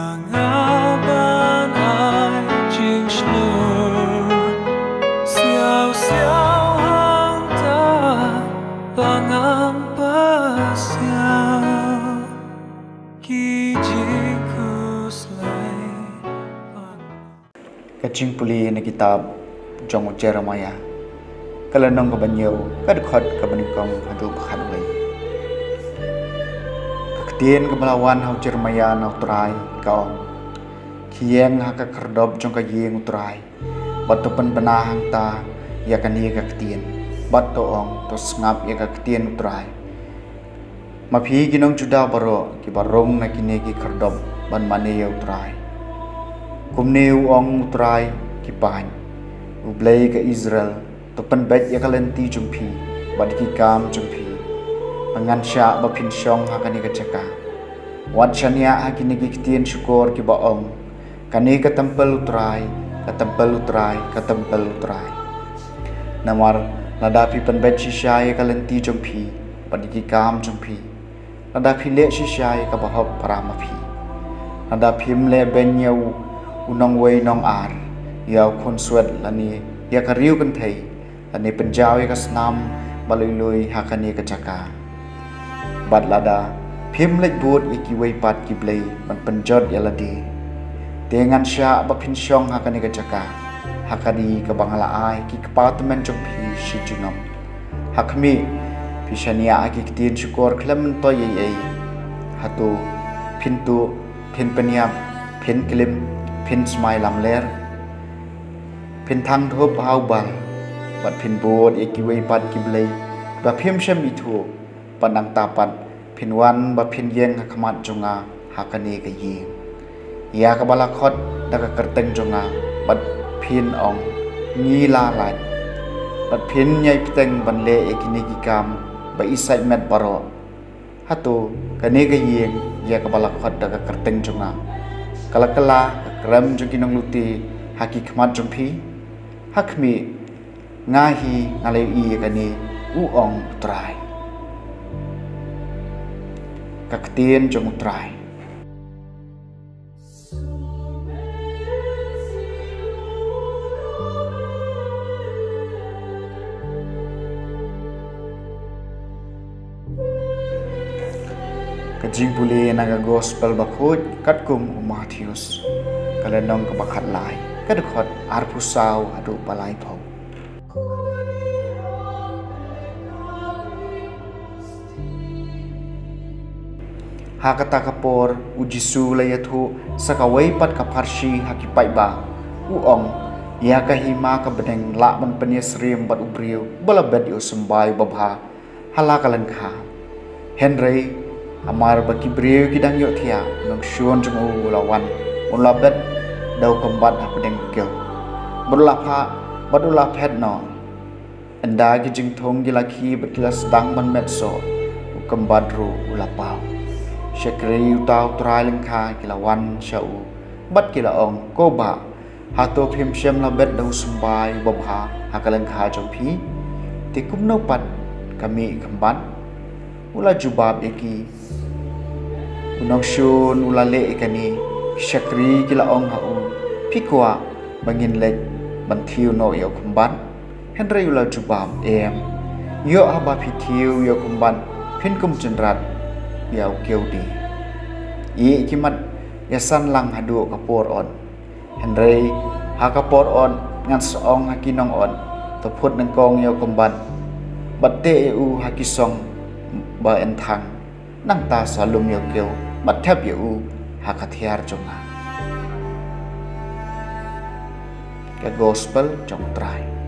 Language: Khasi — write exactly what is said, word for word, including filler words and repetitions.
Nga ban ai jingshlur siaw siaw hangta ba ngam pasiaw ki jingkhuslai. Ka jingpule na kitab jong u Jeremiah, ka lynnong kaba hynñiew, ka dkhot kaba nyngkong haduh ba khatwei. Ka ktien kaba la wan ha u Jeremiah na u Trai ka ong: Khie ïeng ha ka khyrdop jong ka ïing u Trai, bad to pynbna hangta ïa kane ka ktien, bad to ong: To sngap ïa ka ktien u Trai, ma phi ki nong Judah baroh kiba rung na kine ki khyrdop ban mane ïa u Trai. Kumne u ong u Trai ki paid, u Blei ka Israel: To pynbeit ïa ka lynti jong phi bad ki kam jong phi, ba ngan shah ba phin shong ha kane ka jaka. Wat shaniah ha kine ki ktien shukor kiba ong: Kane ka templ u Trai, ka templ u Trai, ka templ u Trai. Namar lada phi pynbeit shisha ïa ka lynti jong phi bad ki kam jong phi, lada phi leh shisha ïa kaba hok para ma phi, lada phim leh beiñ ïa u, u nongwei nongar, ïa u khunswet, lane ïa ka riew kynthei, lane pynjaw ïa ka snam ba lui lui ha kane ka jaka, bad lada phim leit bud ïa kiwei pat ki blei ban pynjot ïa lade, te ngan shah ba phin shong ha kane ka jaka, ha ka ri kaba nga la ai ki kpa tymmen jong phi shi junom. Ha khmih, phi shaniah ha ki ktien shukor khlem myntoi ei ei. Hato phin tuh, phin pynïap, phin klim, phin smai lamler, phin thang dhup ha u Baal, bad phin bud ïa kiwei pat ki blei ba phim shym ithuh, bad nangta pat phin wan ba phin ïeng ha khmat jong nga ha kane ka ïing, ïa kaba la khot da ka kyrteng jong nga, bad phin ong: Ngi la lait. Bad phin ïai bteng ban leh ïa kine ki kam ba isait met baroh. Hato kane ka ïing, ïa kaba la khot da ka kyrteng jong nga, ka la kylla ka krem jong ki nonglute ha ki khmat jong phi? Ha khmih, nga hi nga la ïohi ïa kane, u ong u Trai. Ka ktien jong u Trai. Ka jingpule na ka Gospel bakhuid katkum u Mathaios, ka lynnong kaba khatlai, ka dkhot arphew saw haduh ba laiphew. Ha kata ka por, u Jisu u la ïathuh sa kawei pat ka pharshi ha ki paidbah, u ong: Ïa ka hima ka bneng lah ban pynïasyriem bad u briew ba la bet ïa u symbai babha ha la ka lyngkha. Hynrei hamar ba ki briew ki dang ïohthiah, u nongshun jong u u la wan, u la bet da u kymbat hapdeng u kew, bad u la phah, bad u la phet noh. Ynda ki jingthung ki la khie bad ki la sdang ban met soh, u kymbat ruh u la paw. Shakri uta u trai lyngkha ki la wan sha u, bad ki la ong: Ko bah, hato phim shym la bet da u symbai babha ha ka lyngkha jong phi? Te kumno pat ka mih kymbat? U la jubab ïa ki: U nongshun u la leh ïa kane. Ki shakri ki la ong ha u: Phi kwah ba ngin leit ban thiew noh ïa u kymbat? Hynrei u la jubab: Em, ïoh haba phi thiew ïa u kymbat, phin kum jynrat ïa u kew de. Ïeh ki mat ïasan lang haduh ka por ot. Hynrei ha ka por ot ngan sa ong ha ki nongot: To phut nyngkong ïa u kymbat, bad teh ïa u ha ki song ba yn thang. Nangta sa lum ïa u kew bad thep ïa u ha ka thiar jong nga. Ka Gospel jong u Trai.